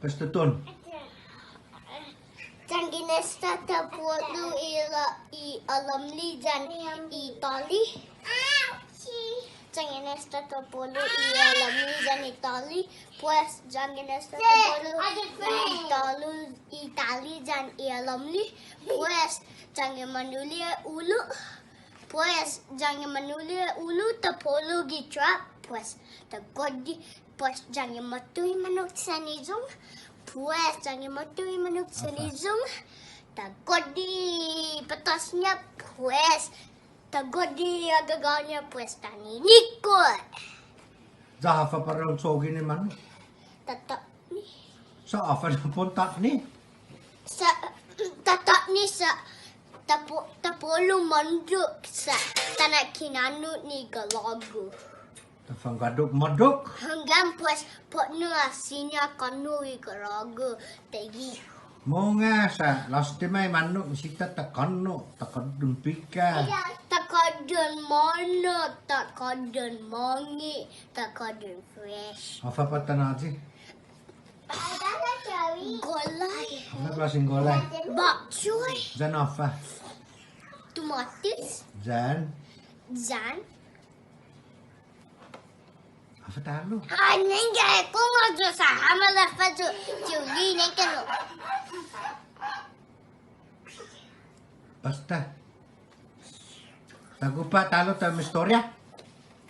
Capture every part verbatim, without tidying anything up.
Esta tuon. Yanggen esta ta polu i la-, i alamli yan i tåli. Yanggen esta ta polu i alamli yan i tåli. Pues, yanggen esta ta polu i tålu, i tåli yan i alamli. Pues, yanggen mañuli' ulu. Pues, yanggen mañuli' ulu, ta polu gi trap. Pues, ta godi. Pues, yanggen måtto i mannok sanhiyong. Pues, yanggen måtto i mannok sanhiyong. Ta godi påtas-ña, pues, ta godi agagao-ña, pues, ta niniko. Ya håfa para un cho'gue ni mannok? Ta tåtne. Sa' håfa na pon tåtne? Sa', ta tåtne sa', ta po-, ta polu måndok sa', ta na'kinanno' ni galagu. Ta fangådok måndok? Hunggan, pues, put nu asiña kånno' i galagu, taiguihi. Mungnga sa' lastima i mannok, nisisita ta kånno', ta kåddon pika. Ta kåddon månnok, ta kåddon månnge', ta kåddon fresh. Håfa para ta na'yi? Gollai. Håfa klåsen gollai? Bok choy. Yan håfa? Tomåtes. Yan? Yan. Håfa ta'lo? Ai, nangga, eh, kung ayu sa' hamyo håfa yu', yu' li nangga no. Basta. Tagupa' ta'lo ta un estoria?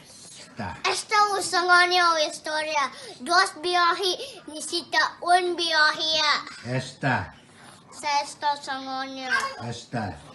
Esta. Esta un sangan-ña un estoria. Dos biåhi, nisisita un biåhi ha'. Esta. Sa' esta un sangan-ña. Esta.